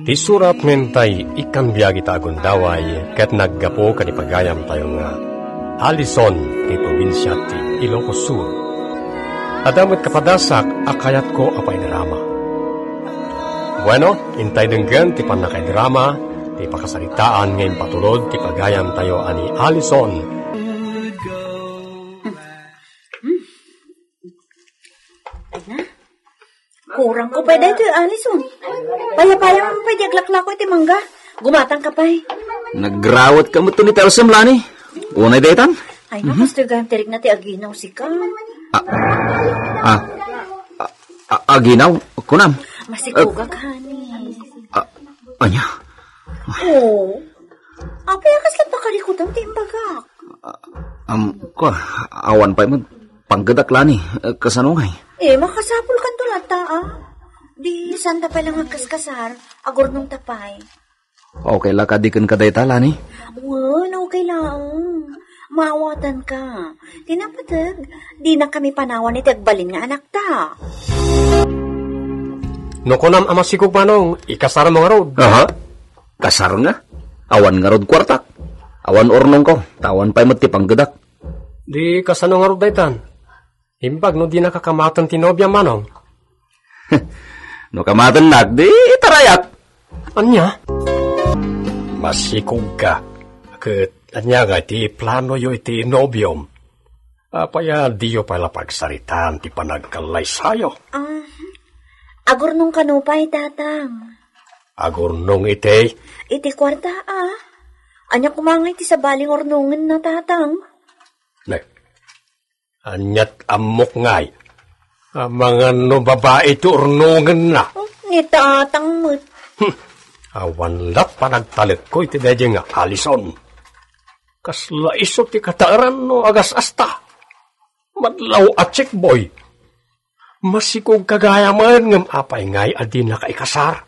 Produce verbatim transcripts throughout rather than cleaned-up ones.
Ti surat nga intay ikkan biag ita a gundaway ket naggapu ken ipagayamtayo nga Alison ti probinsia ti Ilocos Sur. Adda met kapadasak a kayatko a paidrama. Bueno, intay denggen ti pannakaidrama ti pakasaritaan nga impatulod ti pagayamtayo a ni Alison. Kurang ko pay daytoy, Alison. Payapayam pay ti aglaklako iti mangga. Gumatang ka pay. Nagrawat ka met ni Talsem, Lani. Unay daytan? Ay, nakastoy gayam ti rikna ti aginaw sika. Ah, ah, ah, ah, aginaw? Kunam? Masigugak, honey. Ah, anya? Oh. Apay a kasla pakarikutam ti imbagak? Ah, am, ko, awan pay met panggedak, Lani. Eh, kasano ngay? Eh, makasapul kanto latta, ah. Di, saan ta pay lang agkaskasar? Agurnong ta pay. Okay la kadi ken kadayta, Lani? Wen, okay laeng. Maawatan ka. Ti napateg, dina kami panawan iti agbalin nga anakta. No kunam a masikog, Manong, ikasarmo ngarud. Aha. Kasar nga? Awan ngarud kuartak. Awan urnongko, ta awan pay met ti panggedak. Di kasano ngarud daytan? Imbag no dinaka kamaten ti nobiam, Manong? No kamatennak, di itarayak. Ania? Masikogka. Ket ania nga ti planoyo iti nobiom? Apay a diyo pay la pagsaritaan ti panagkallaysayo? Ah, agurnong kano pay, Tatang? Agurnong iti? Iti kuarta, ah. Ania koma ngay ti sabali nga urnongenna, Tatang? Ne, aniat ammok ngay? Amangan no babai ti urnongenna. Oh, ni Tatang met. Hmm. Awan lat panagtalekko iti daydiay nga Alison. Kasla isu ti kataeran no agas-asta. Madlaw a checkboy. Masikog ka gayamen ngem apay ngay a dinaka ikasar?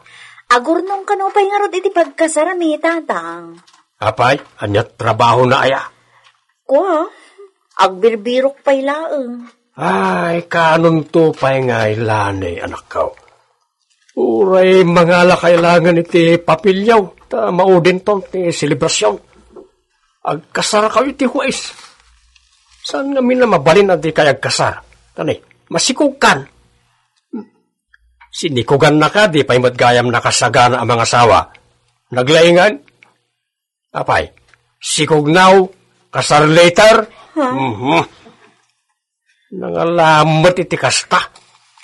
Agurnong kano pay ngarud iti pagkasarmi, Tatang. Apay, ania trabahona aya? Kua, agbirbirok pay laeng. Ay, kanonto pay ngay, Lani, anakko. Uray mangala kailangan iti papelyo, ta maudinton ti selebrasion. Agkasarkayo iti hues. Saan ngamin a mabalin a dikay agkasar? Tani, masikogkan. Sinikogannaka, di pay met gayam nakasagana a mangasawa. Naglaingan? Apay, sikog now, kasar later? Ha? Mhm. Nangalamet iti kasta.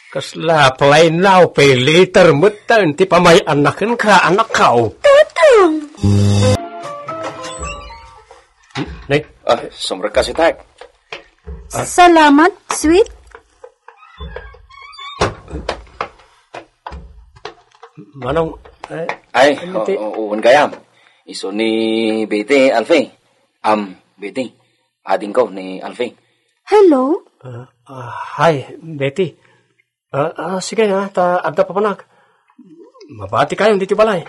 Kasla play now, pay later met ta ti pamay-anna kenka, anakko. Tatang! Nay? Ah, sumrekka, sweetheart. Salamat, sweet. Manong, eh, Ay, ano ti o, o, wen gayam. Isu ni Betty, Alfie. Am, Betty. Adingko ni Alfie. Hello? Ah, ah, hi, Betty. Ah, ah, sige, ah, ta adda papanak. Mabati kayo dito balay.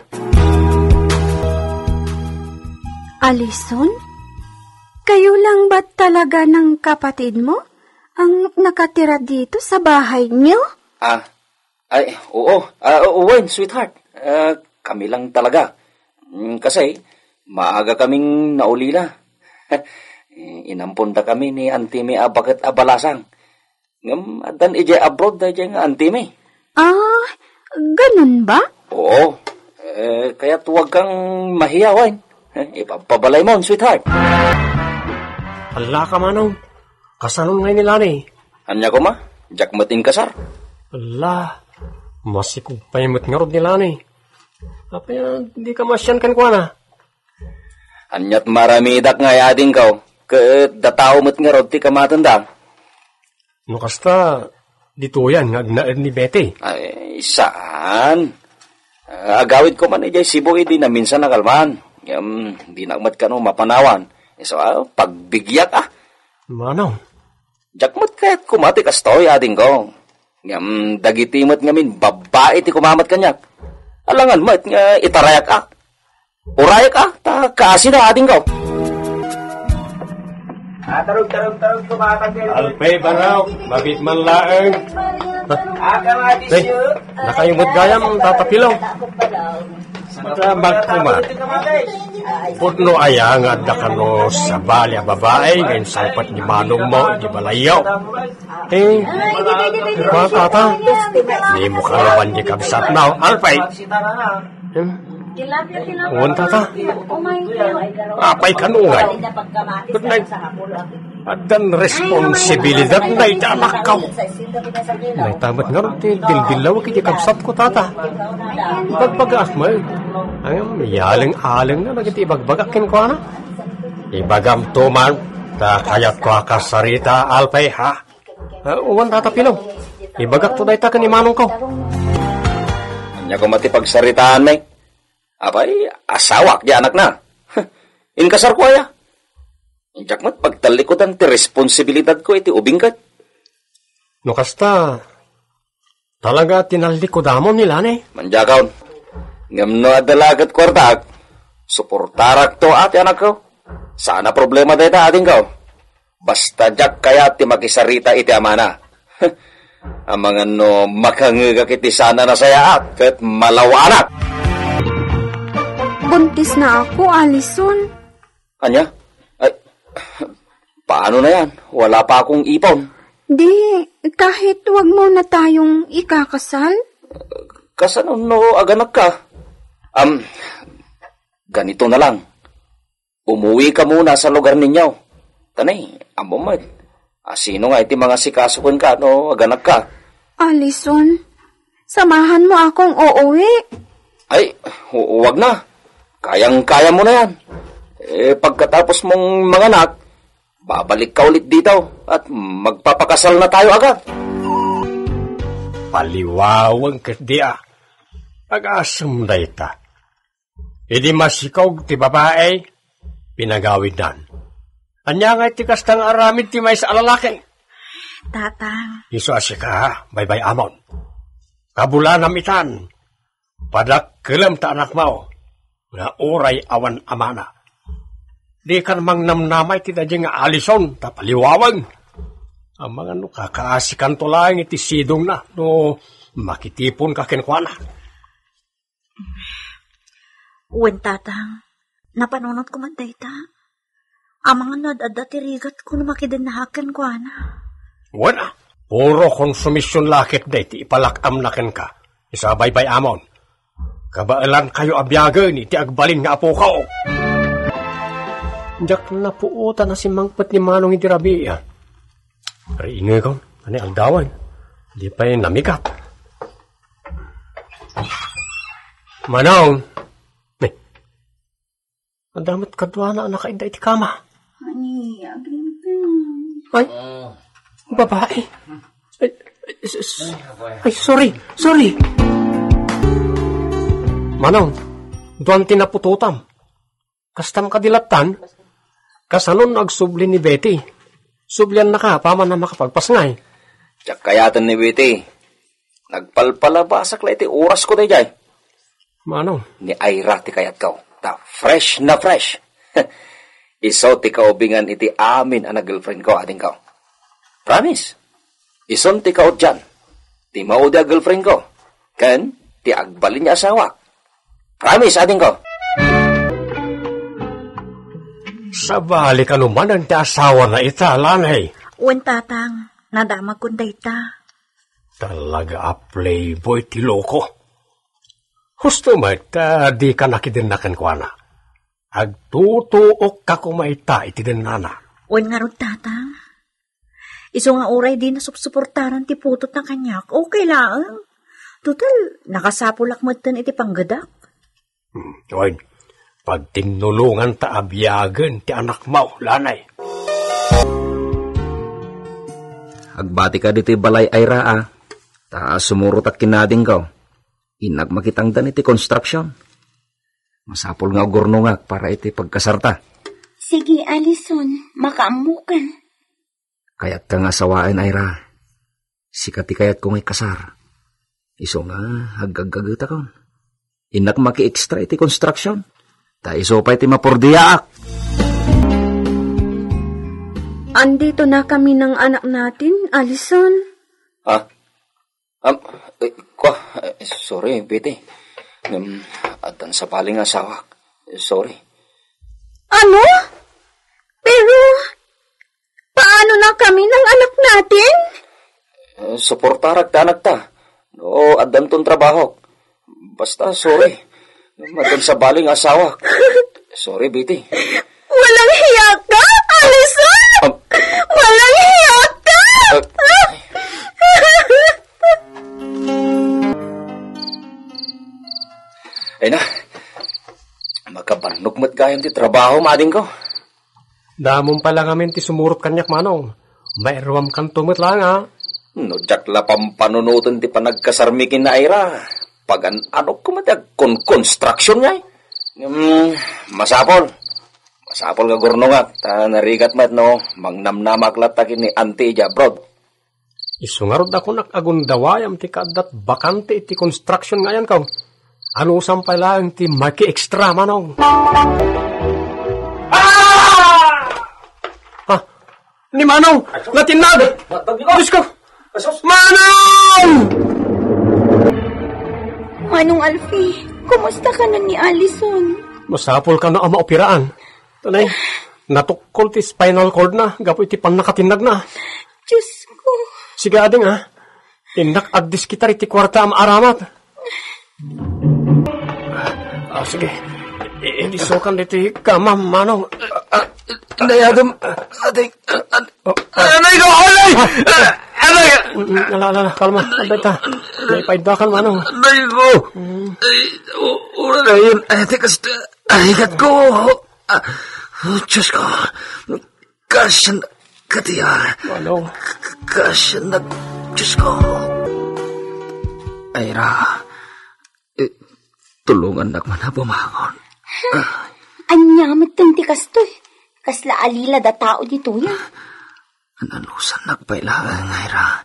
Alison? Kayo lang ba talaga ng kapatid mo ang nakatira dito sa bahay niyo? Ah, ay, oo. Ah, oo, wen, sweetheart. Ah, kami lang talaga. Mm, kasi, maaga kaming naulila. Eh, inamponda kami ni Auntie May a baket a balasang. Ngem addan idiay abroad daydiay nga Auntie May. Ah, ganun ba? Oo. Eh, kayat huwag kang mahiya, wen. Eh, ipagpabalay mo, sweetheart. Ala ka, Manong. Kasanon ngay ni Lani? Ania koma? Diak met inkasar. Ala, masikog pay met ngarud ni Lani. Apay a dika masian kenkuana? Aniat maramidak nga ay-adingko, ket datao met ngarud ti kamatenda. No kasta, ditoyan nga agnaed ni Betty. Ay, saan? Ah, agawidko man idiay Cebu idi naminsan a kalman. Ngem, dinak met kano mapanawan. Isu, ah, pagbigiak, ah. Manong? Diak met kayat koma ti kastoy, adingko. Ngem, dagiti met ngamin babbai ti kumamat kaniak. Alangan met nga itarayak, ah. Urayak, ah, ta kaasina, adingko. Alpay, Barok, mabit man laeng. Hey, nakayumot gayam, Tata Pilo. Makamat, kumat. Pudno aya nga adda kano sabali a babae nga insangpet ni manongmo iti balayyo? Eh, kua, tata. Nimo ka laban di kabsatna, Alfay. Hmm? Wen, tata. Apay kano ngay? Ket nay, addan responsibilidad na iti anakko. Nay, tamat nga ron ti dildillawek iti kabsatko, tata. Ibagbagaak met. Ay, yaleng-aleng na dagiti ibagbagak kenkuana. Ibagam to man, ta kayatko a kasarita, Alfay, ha? Ah, wen, tata Pilo. Ibagak to dayta ken ni manongko. Ania koma ti pagsaritaan, May? Apay, asawak di anakna. Inkasarko aya? Diak met pagtallikudan ti responsibilidadko iti ubing ket. No kasta, talaga tinallikodamon ni Lani? Mandiakon. Ngem no adda la ket kuartak, suportarakto a ti anakko. Saan a problema dayta, adingko. Basta diak kayat ti makisarita iti amana. Amangan no makangegak iti saan a nasayaat ket malawaanak. Buntis na ako, Alison. Ania? Ay, paano na yan? Wala pa akong ipon. Di, kahit wag muna tayong ikakasal? Kasano no aganakka? Am, ganito na lang. Umuwi ka muna sa lugar ninyo. Tanay, ammo met. A, sino nga iti mangasikaso kenka no aganakka? Alison, samahan mo akong uuwi. Ay, hu-, huwag na. Kayang-kaya mo na yan. Eh, pagkatapos mong manganak, babalik ka ulit dito at magpapakasal na tayo agad. Paliwawan ket dia. Agasem dayta. Idi masikog ti babae, pinagawidnan. Ania nga iti kasta nga aramid ti maysa a lalaki? Tatang. Isu a sika, baybay-amon. Kabulanam itan, padakkelem ta anakmo, nga uray awan amana. Dikan mangnamnama iti daydiay nga Alison, ta paliwawan. Amangan no kakaasikanto laeng iti sidongna, no makitiponka kenkuana. Wen, tatang. Napanunotko met dayta. Amangan no ad-adda ti rigatko no makidennaak kenkuana. Wen a, puro konsumision la ket dayta ipalak-amna kenka. Isu a baybay-amon. Kabaelankayo a biagen iti agbalin nga apoko. Diak napuotan a simmangpet ni Manong idi rabii. Riingekon, ania aldawen. Di pay namigat. Manong! Eh, adda met kaduana a nakaidda iti kama. Ani, agintay. Ay, babae. Ay, ay, s-, s-, ay, sorry, sorry. Manong, duan ti naputotam. Kastam kadi lattan? Kasanon agsubli ni Betty? Subliannaka apaman a makapagpasngay. Diak kayaten ni Betty. Nagpalpalabasak la iti orasko daydiay. Mano? Ni Ira ti kayatko. Ta fresh na fresh. Isu ti kaubingan iti amin a nag-girlfriendko, adingko. Promise. Isun ti kaudyan. Ti maudi a girlfriendko. Ken ti agbalin nga asawak. Promise, adingko. Sabali kano manen ti asawana ita, Lanay. Wen, tatang, nadamagkon dayta. Talaga a playboy ti loko. Husto met, ta di ka nakidenna kenkuana. Agtutuokka koma ita iti dennana. Wen ngarud, tatang. Isu nga uray dina supsuportaran ti putotna kaniak, okay laeng. Total, nakasapulak metten iti panggedak. Hmm, wen, pagtinnulonganta a biagen ti anakmo, Lanay. Agbati ka ditoy balay, Ira, a. Ta sumurotak ken adingko. Innak makitangdan iti construction. Masapul nga agurnongak para iti pagkasarta. Sige, Alison, makaammoka. Kayatka nga asawaen, Ira. Sika ti kayatko nga ikasar. Isu nga, aggaggagetakon. Innak maki-extra iti construction. Ta isu pay ti mapurdiaak. Andito na kami ng anak natin, Alison. Ha? Am, eh, kwa, eh, sorry, Betty. Ngem, Addan sabali nga asawak. Sorry. Ano? Pero, paano na kami ng anak natin? Eh, suportarak ti anakta. No, addanton trabaho. Basta, sorry. Addan sabali nga asawak. Sorry, Betty. Walang hiya ka, Allison! Ah. Walang hiya ka! Ah. Ay na, makabannog met gayam ti trabaho, mading ko. Damon pay la ngamin ti sumurot kaniak, Manong. Mairuamkanto met la nga. No, diak la pampanunoten ti panagkasarmi ken ni Ira. Pagan-anokko met ti agkonkonstruction ngay. Hmm, masapul. Masapul nga gurnongak, ta narigat met no mangnamnamak latta ken ni Auntie idiay abroad. Isu ngarud a kunak a gundawayam ti kaaddat bakante iti construction nga ayanko. Anusam pay laeng ti maki-extra, Manong. Ah! Ha? Ni Manong! Natinnag! Diyos ko! Manong! Manong Alfie, kumusta ka na ni Allison? Masapul kano a maoperahan. Tanay, natukkol ti spinal cord na gapu iti pannakatinnag na. Diyos ko. Sige, ading, ah. Innak addiskita iti kuarta a maaramat. Ah, sige. I-, isukan ditoy kama, Manong. Ah, ah, dayagem, ading. Ah, ah, anay ko, anay! Ah, anay! Mm, ala, ala, ala, kalma. Abay ta. May paiddakan, Manong. Anay ko. Mm. Ay, o-, wala yun. Ay, tikas, ay, kat ko. Ah, oh, Diyos ko. Kasyan katiar. Manong. Kasyan na, Diyos ko. Ayra, eh, tulungannak man a bumangon. Ania met ti kastoy? Kasla alila da tao ditoy, ah. Nanusannak pay laeng, Ayra.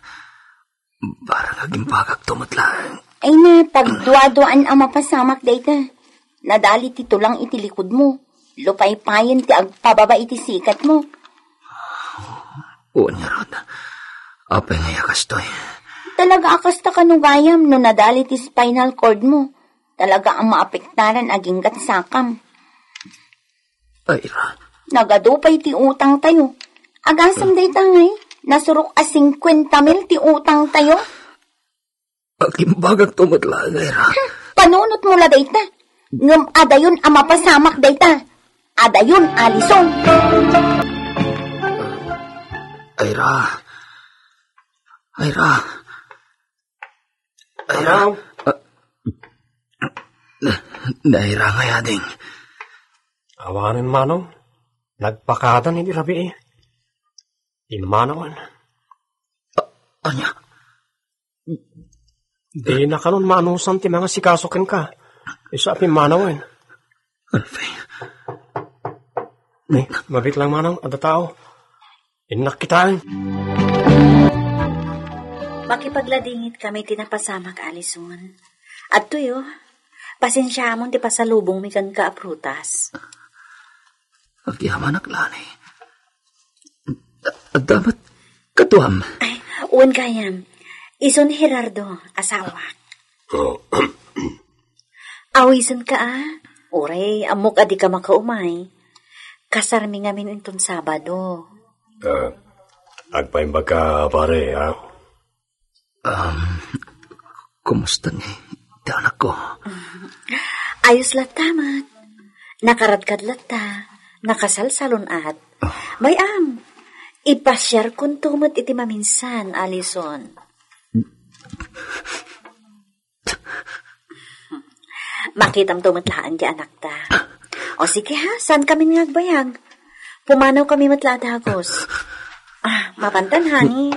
Barang agimbagakto met laeng. Ay na, pagduaduaan a mapasamak dayta. Nadali ti tulang iti likudmo. Lupaypayen ti agpababa iti sikatmo. Wen ngarud, apay nga kastoy? Talaga a kasta kano gayam no nadali ti spinal cord mo. Talaga a maapektaran aginggat sakam. Ay, ra. Nagadu pay ti utang tayo. Agasem dayta ngay, nasurok a singkuenta mil ti utang tayo. Agimbagakto met laeng, Ayra. Hmm, panunot mo la dayta. Ngem adayon a mapasamak dayta. Adayon, Alison. Ayra. Ayra. Ayra. Manong. Ah. Na-, nairangay, ading. Awanen, Manong. Nagpakadan iti rabii. Inmanawen. A-, ania? Dina kanon maanusan ti mangasikaso kenka. Isu a pimmanawen. Alfie. Ni, mabitlang, Manong, adda tao. Innak kitaen. Makipagladingit kami ti napasamak, Alison. Adtoyo, pasensiamon ti pasalubongmi kenka a prutas. Agyamanak, Lani. Adda met kaduam. Ay, wen gayam. Isu ni Gerardo, asawak. Awisenka, a? Uray, ammok a dika makaumay. Kasarmi ngamin inton Sabado. Ah, agpaimbag ka, pare, ha? Um, kumusta ni ti anakko? Ayos latta met. Nakaradkad latta. Nakasalsalun-at. Ah. Bay-am, ipasiarkonto met iti maminsan, Alison. Makitamto met laeng ti anakta. O sige ha, saan kami nga agbayag? Pumanaw kami met la a dagus. Ah, mapantan, honey.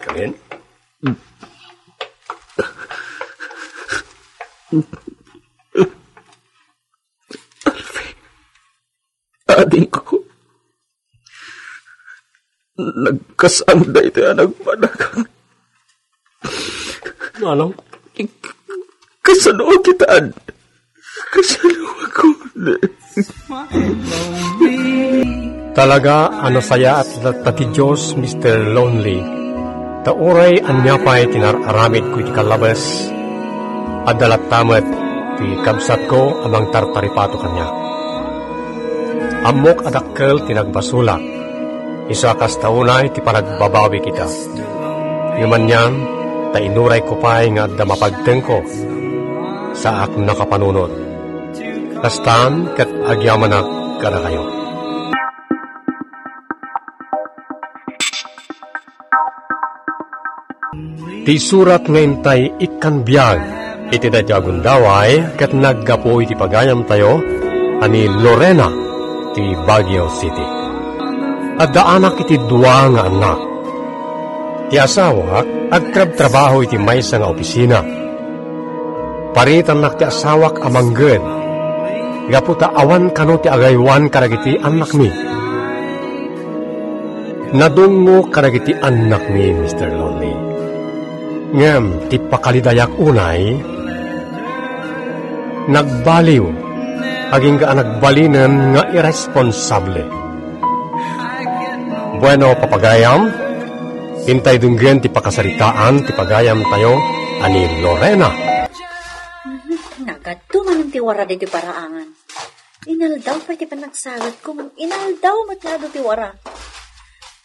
Kamin? Alfie. Adingko. Nagkasangday ti anak manakang. Manong? Kasano kitaan? Kasano ako? Talaga a nasayaat latta ti Dios, Mister Lonely. Ta uray ania pay ti nar-aramidko iti kallabes, adda latta met ti kabsatko a mangtartaripato kaniak. Ammok a dakkel ti nagbasolak, isu a kasta unay ti panagbabawik ita. Ngem anian, ta inurayko pay nga adda mapagtengko, saak nakapanunot. Kastan ket agyamanak kadakayo. Ti surat nga intay ikkan biag iti daytoy a gundaway ket naggapu iti pagayamtayo a ni Lorena ti Baguio City. Adda anak iti dua nga annak. Ti asawak agtrabtrabaho iti maysa nga opisina. Paritannak ti asawak a mangged gapu ta awan kano ti agaywan kadagiti annakmi. Nadungngok kadagiti annakmi, Mister Lonely. Ngem ti pakalidayak unay, nagbaliw, agingga a nagbalinen nga irresponsable. Bueno, papagayam, intay denggen ti pakasaritaan ti pagayamtayo a ni Lorena. Mhm, nagadto manen ti wara ditoy paraangan. Inaldaw pay ti panagsagetko, inaldaw met nga adu ti wara.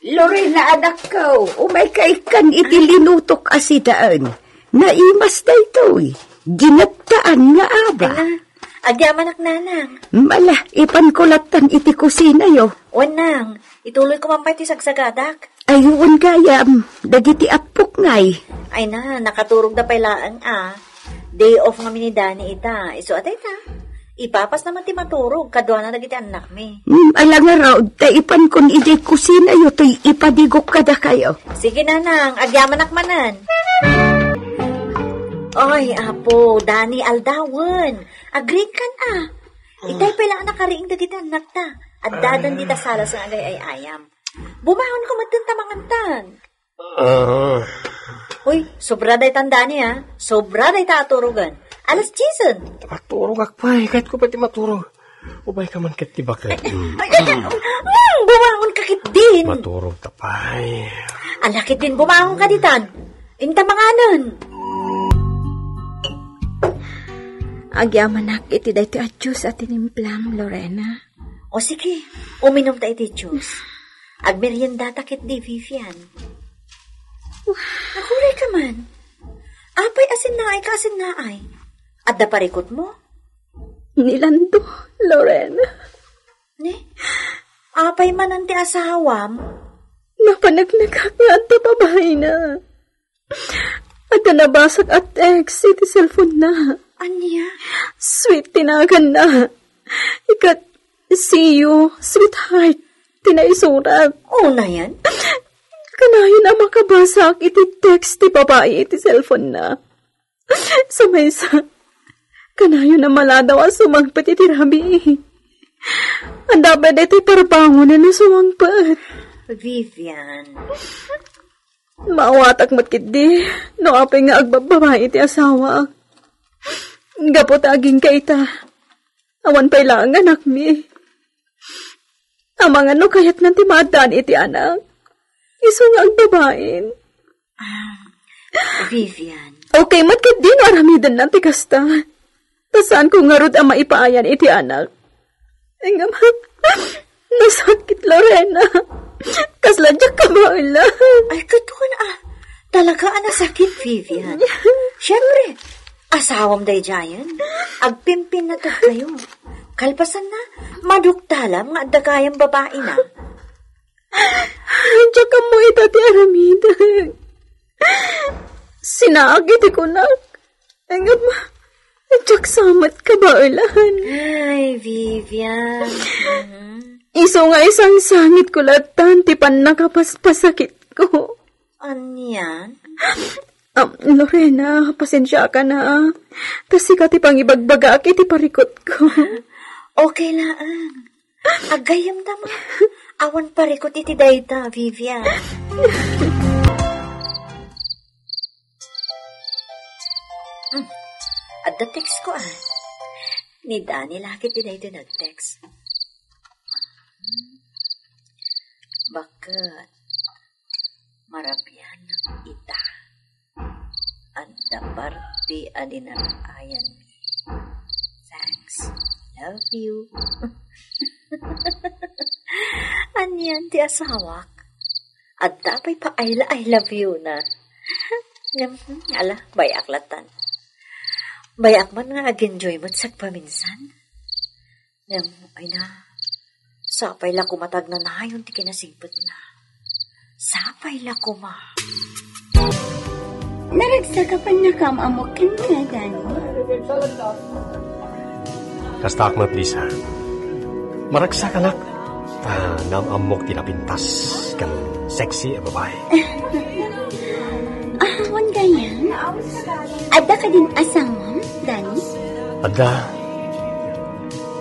Lorena, anakko, umayka ikkan iti linutok a sidaen. Naimas daytoy. Ginettaan nga aba. Ala, agyamanak, nanang. Mala, ipanko lattan iti kusinayo. Wen, nang, ituloyko man pay ti sagsagadak. Ay, wen gayam, dagiti appok ngay. Ay na, nakaturogda pay laeng a. Day off ngamin ni Dani ita. Isu a dayta. Ipapasna met ti maturog, kaduana dagiti annakmi. Hmm, ala ngarud, ta ipankon idiay kusinayo toy ipadigok kadakayo. Sige, nanang, agyamanak manen. Ay, apo, Dani, aldawen. Agriingkan a. Itay pay la a nakariing dagiti annakta. Addadan dita salas nga agay-ay-ayam. Bumangonko metten ta mangantan. Ah. Uy, sobra daytan, Dani, a. Sobra dayta a turogen. Alas diesen. Maturogak pay. Kayatko pay ti maturog. Umayka man ket ti baket. Ay, ay, ay, mm, bumangonka ketdin. Maturogta pay. Ala ketdin, bumangonka ditan. Inta manganen. Agyamanak iti daytoy a juice a tinimplam, Lorena. O sige, uminumta iti juice. Agmeriendata ketdi, Vivian. Agurayka man. Apay a sinnaayka a sinnaay? Adda parikutmo? Ni Lando, Lorena. Ne? Apay manen ti asawam? Napanagnagak nga adda babaina. Adda nabasag a text iti cellphone-na. Ania? Sweet ti naganna. Ikat, "See you, sweetheart," ti naisurat. Unayen? Kanayon a makabasaak iti text ti babai iti cellphone-na. Sa maysa, kanayon a maladaw a sumangpet iti rabii. Adda pay daytoy parbangonen a sumangpet. Vivian. Maawatak met ketdi no apay nga agbabbabai ti asawaak. Gapu ta agingga ita, awan pay laeng anakmi. Amangan no kayatnan ti maaddaan iti anak, isu nga agbabain. Ah, Vivian. Okay met ketdi no aramidennan ti kasta. Ta saanko ngarud a maipaayan iti anak. Ngem, nasakit, Lorena. Kasla diak kabaelan. Ay, kaduan a. Talaga a nasakit, Vivian. Siyempre, asawam daydiayen. Agpimpinatag kayo. Kalpasanna, maduktalam nga adda gayam babaina. Diak ammo ita ti aramidek. Sinaak iti kunak. Ngem, diak sa met kabaelan. Ay, Vivian. Mhm. Isu nga isangsangitko lattan ti pannakapaspasakitko. Anian? Am, Lorena, pasensiakan a. Ta sika ti pangibagbagaak iti parikutko. Okay laeng. Aggayemda met. Awan parikut iti dayta, Vivian. Hmm. Adda textko, a. Ni Dani la ketdi daytoy nag-text. Baket, marabianak ita. Adda parti a dinaraayanmi. Thanks. Love you. Anian ti asawak? Adda pay pa I lo-, I love you na. Ngem, hmm, ala, bay-ak latan. Bay-ak man nga ag-enjoy met sagpaminsan. Ngem, ay na, sapay la koma ta agnanayon ti kinasingpetna. Sapay la koma. Naragsak a pannakaam-ammok kenka, Danny. Kastaak met, Lisa. Maragsakanak. Ta naam-ammok ti napintas ken sexy a babae. Ah, wen gayam? Adda kadin asawam, Danny? Adda.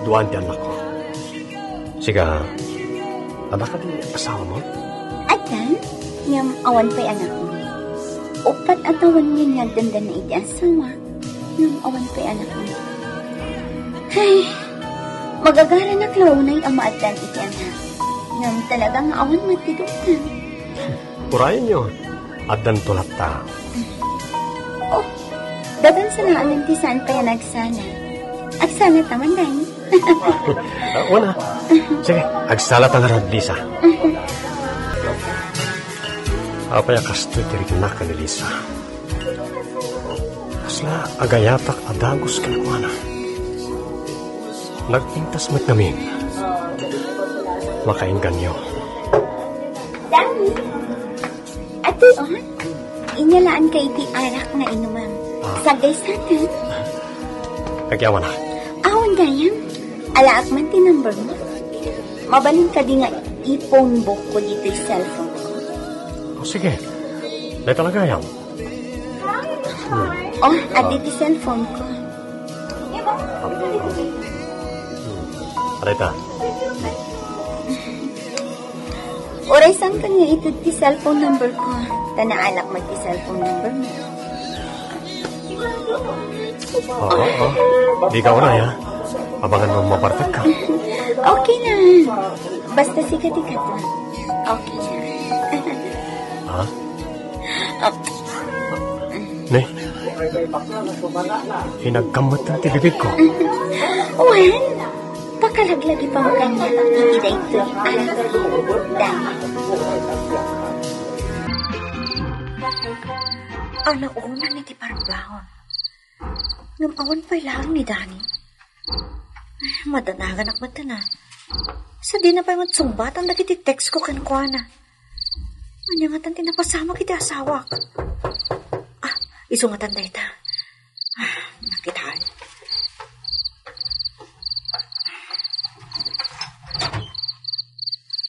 Duaan ti annakko. Sika, adda kadi asawam? Adda, ngem awan pay anakmi. Uppat a tawen nga agdandanna iti asawak, ngem awan pay anakmi. Ay, magagaranak la unay a maaddan iti anak. Ngem talaga nga awan met ti duktan. Urayenyo, addanto latta. Oh, dadan sa naamin ti saan pay a nagsala. Agsala ta man, Danny. Ah, wala. Sige, agsala ta ngarud, Lisa. Apay a kastoy ti riknak ni Lisa? Kasla agayatak a dagus kenkuana. Nagpintas met ngamin. Makaengganyo. Danny, atoy on. Inyalaan ka iti arak nga inumam. Ah. Sagay satan. Agyaman a. Awan gayam. Alaak man ti number mo. Mabalin kadi nga i-phone book ko ditoy cellphone ko? Oh, sige. Dahil talaga yan. Hmm. Oh, adi ti cellphone ko. Aray ta. Uray, saan ka nga itud ti cellphone number ko? Ta naalak met ti cellphone number mo. Oo, oo. Di ka unay, ha? Abangan mo mapartek ka. Okay na. Basta sika ti kadua. Okay na. Ha? Ah. Ne? Hinagkamot ti bibig ko. Wen, pakalaglagipaw kaniak iti daytoy a laki, Danny. Anaonan iti parbaon. Ngem awan pay laeng ni Danny. Ay, madanaganak met a. Sadina pay met sungbatan dagiti text ko kenkuana. Ania ngatan ti napasamak iti asawak? Ah, isu ngatan dayta. Ah, nakitaan.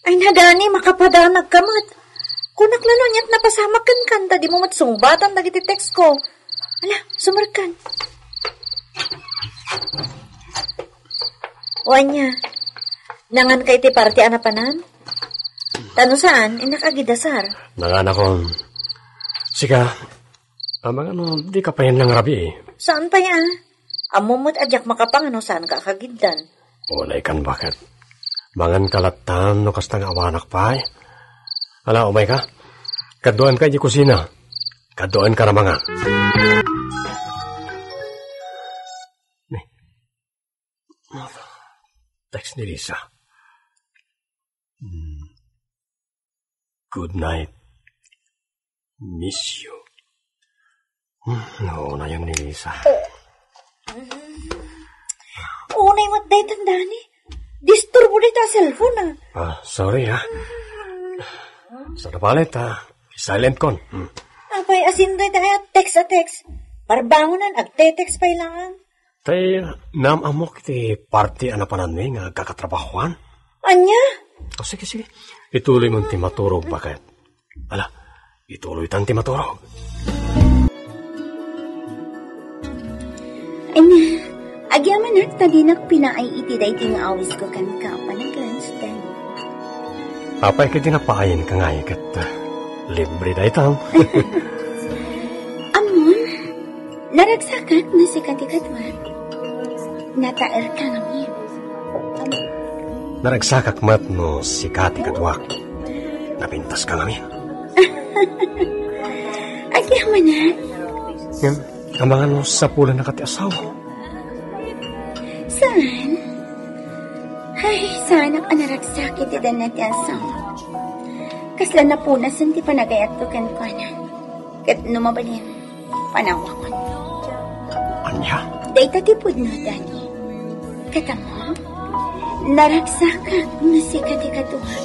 Ay, na, Danny, makapadanag ka met. Kunak la no aniat napasamak kenka ta dimo met sungbatan dagiti text ko. Ala, sumrekkan. O ania, nangan ka iti party a napanan? Ta no saan, innak agidasar. Nanganakon. Sika, amangan no, di ka pay nangrabii. Saan pay a? Ammom met a diak makapangano saan ka a kagiddan. Unay kan baket. Mangan ka lattan no kasta nga awanak pay. Ala, umay ka. Kadduan ka iti kusina. Kadduan ka na mangan. Ni. Text ni Lisa. Hmm. Good night. Miss you. Hmm, no, nayon ni Lisa. Unay met daytan, Danny. Disturbo dayta a cellphone, ah. Ah, sorry, ah. Sa napalit, ah. Silent kon. Hmm. Apay, asin dayta a text a text. Parbangonan, agte-text pay laeng. Tay, naam-ammok iti party a napananmi nga agkakatrabahoan. Ania? O, sige, sige. Ituloy mo ti maturog, baket. Ala, ituloy tan ti maturog. Ania, agyamanak ta dinak pinaay iti daytoy nga awis ko kenka a panaglunch, Danny. Apay ket di napaayen ka ngay ket, ah, libre dayta. Ammon, naragsakak no sika ti kaduak. Nataer ka ngamin. Naragsakak met no sika ti kaduak. Napintas ka ngamin. Agyamanak. Ngem, amangan no sapulannaka ti asawa. Saan? Ay, saanak a naragsak iti danna ti asawa. Kasla napunasen ti panagayatko kenkuana. Ket no mabalin, panawakon. Ania? Dayta ti pudno, Dani. Ket ammo, naragsakak no sika ti kaduak.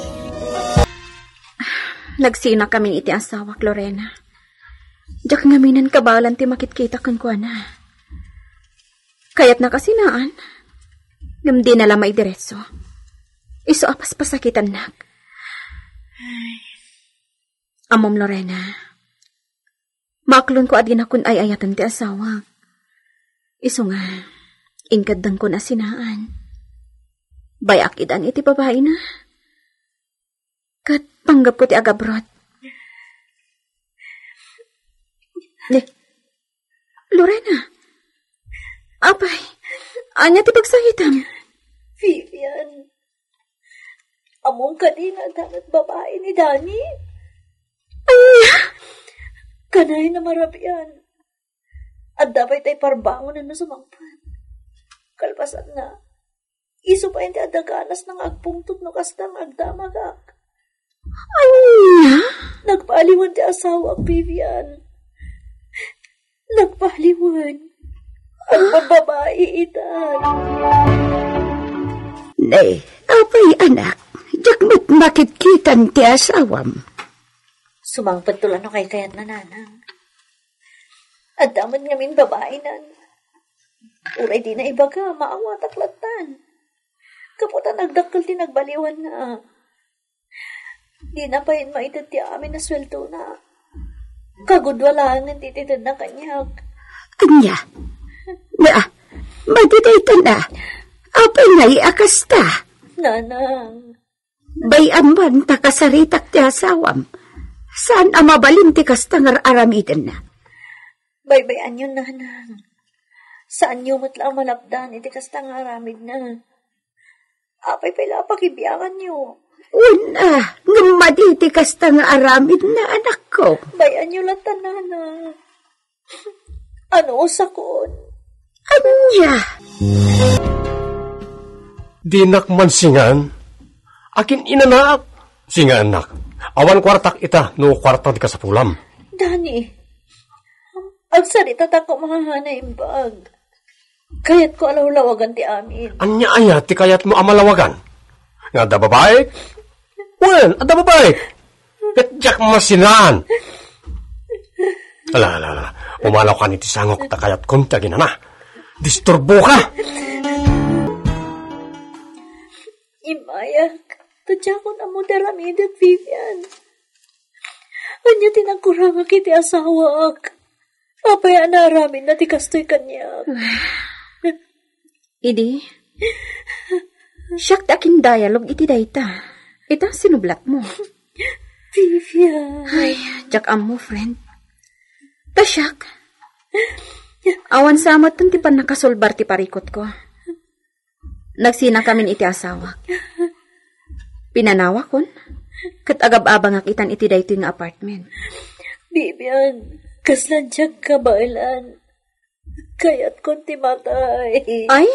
Nagsinakamin iti asawak, Lorena. Diak ngamin kabaelan ti makitkita kenkuana. Kayatnak a sinaan, ngem dina la maidiretso. Isu a paspasakitannak. Ammom, Lorena, maaklonko a dinakon ay-ayaten ti asawak. Isu nga, inkeddengkon a sinaan. Bay-ak idan iti babaina. Ket panggepko ti agabrot. Ne, Lorena. Apay, ania ti pagsakitam? Vivian, ammom kadi nga adda met babai ni Dani? Ania? Kanay na marabian. Adda pay tay parbangonan no sumangpet. Kalpasanna, isu pay ti adda ganasna nga agpungtot no kasta nga agdamagak. Ania? Nagpaaliwan ti asawak, Vivian. Nagpaaliwan. Agbababai ita. Ne, apay, anak, diak met makitkitan ti asawam. Sumangpetto la no kaykayatna, nanang. Adda met ngamin babainan. Uray dina ibaga, maawatak lattan. Gapu ta nagdakkel ti nagbaliwanna. Dina pay maited ti amin a sueldona. Kagudua laengen ti itedna kaniak. Ania? Na, madi dayta na. Apay ngay a kasta? Nanang. Bay-am man ta kasaritak ti asawam. Saan a mabalin ti kasta nga ar-aramidenna. Baybay-anyo, nanang. Saanyo met la a malapdan iti kasta nga aramidna. Apay pay la a pakibianganyo? Wen a, ngem madi ti kasta nga aramidna, anakko. Bay-anyo latta, nanang. Ano, sakon? Ania? Dinak man singan? Akin-inanaak? Singaannak. Awan kuartak ita no kuarta ti kasapulam. Dani, agsaritatak koma a naimbag. Kayatko a lawlawagan ti amin. Ania aya ti kayatmo a malawagan? Nga adda babaik? Wen, adda babaik. Ket diak masinan. Ala, ala, ala. Umalaw kan iti sangok ta kayatkon ti aginana. Disturbo ka. Immayak, ta diakon ammo ti aramidek, Vivian. Ania ti nagkurangak iti asawaak? Apay a naaramidna ti kastoy kaniak? Idi, siak ti akin-dialogue iti dayta. Ita, sinublatmo. Vivian. Ay, diak ammo, friend. Ta siak, awan sa metten ti pannakasolbar ti parikutko. Nagsinakamin iti asawak. Pinanawakon, ket agab-abangak itan iti daytoy nga apartment. Vivian, kasla diak kabaelan. Kayatkon ti matay. Ay,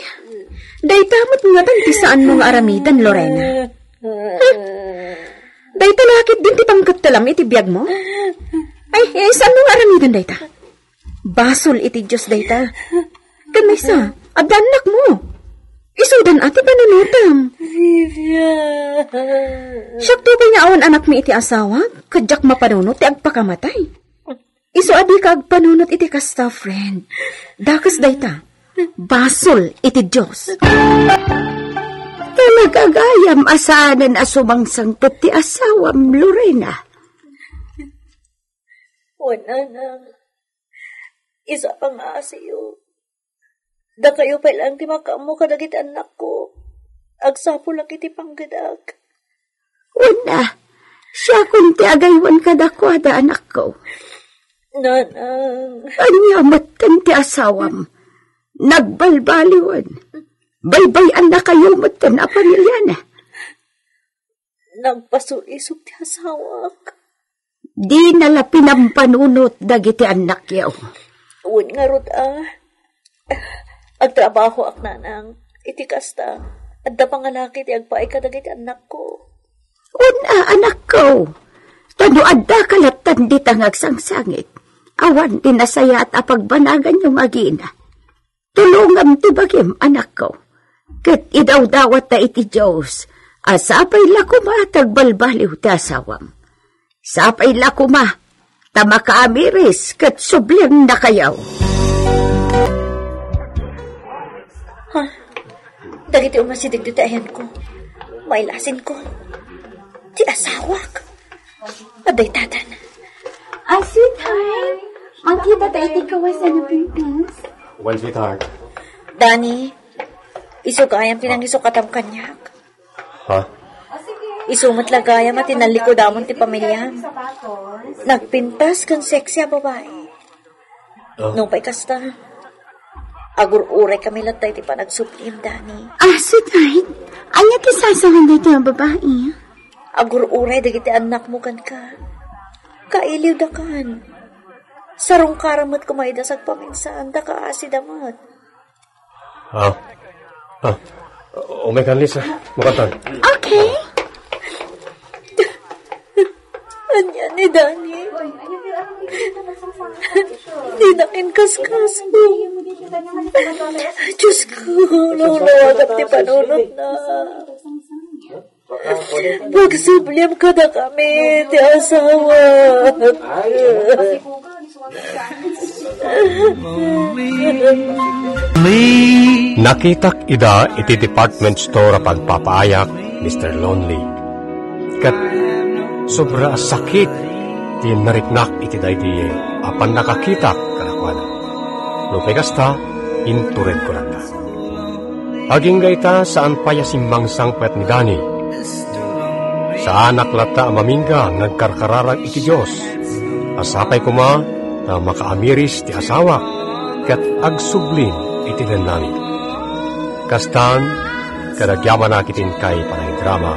dayta met ngatan ti saanmo nga aramiden, Lorena. Hmm? Dayta la ketdin ti pangkettelam iti biagmo? Ay, eh, saanmo nga aramiden dayta? Basol iti Dios dayta. Ken maysa, adda annakmo. Isudan a ti panunotam. Vivian. Siak to pay nga awan anakmi iti asawa, ket diak mapanunot ti agpakamatay. Isu a dika agpanunot iti kasta, friend. Dakes dayta. Basol iti Dios. Talaga gayam a saanen a sumangsangpet ti asawam, Lorena. Wen, nanang, isu a pangngaasiyo. Dakayo pay laeng ti makaammo kadagiti annakko. Agsapulak iti panggedak. Wen a, siakon ti agaywan kadakuada, anakko. Nanang. Ania metten ti asawam? Nagbalbaliwen. Baybay-annakayo metten a pamiliana. Nagpasulisog ti asawak. Dina la pinampanunot dagiti annakyo. Wen ngarud a. Agtrabahoak, nanang. Iti kasta, adda pangalaki ti agpaay kadagiti annakko. Una, anakko, ta no adda ka lattan dita nga agsangsangit, awan ti nasayaat a pagbanaganyo nga agina. Tulongam ti bagim, anakko. Ket idawdawatta iti Dios a sapay la koma ti agbalbaliw ti asawam. Sapay la koma ta makaamiris ket sublianna kayo. Ha? Dagiti umasideg dita ayanko. Mailasinko. Ti asawak. Adda itatan. Ah, sweetheart. Mangkita ta iti kawas a napintas. Well, sweetheart. Dani, isu gayam ti nangisukatam kaniak. Ha? Isu met la gayam a tinallikudamon ti pamiliam. Nagpintas ken sexy a babai. Ah. Nupay kasta, agur-uray kami latta iti panagsublim, Dani. Ah, sweetheart. Ania ti sasawen daytoy a babai? Agur-uray dagiti annakmo kenka. Kailiwdakan. Sarungkaran met koma ida sagpaminsan, ta kaasida met. Ah. Ah. Umaykan, Lisa. Makantan. Okay. Ania ni Dani? Di na kinkaskas. Diyos ko, lawlawagak ti panunotna. Pagsubliam kadakami ti asawa. Nakitak ida iti department store a pagpapaayak, Mister Lonely. Ket sobra a sakit ti nariknak iti daydi a pannakakitak kadakuada. Nupay kasta, inturedko latta. Agingga ita, saan pay a simmangsangpet ni Dani. Saanak latta a mamingga nga agkarkararag iti Dios. A sapay koma ta makaamiris ti asawak ket agsublim iti lennami. Kastan, ket agyamanak iti inkay panagdrama.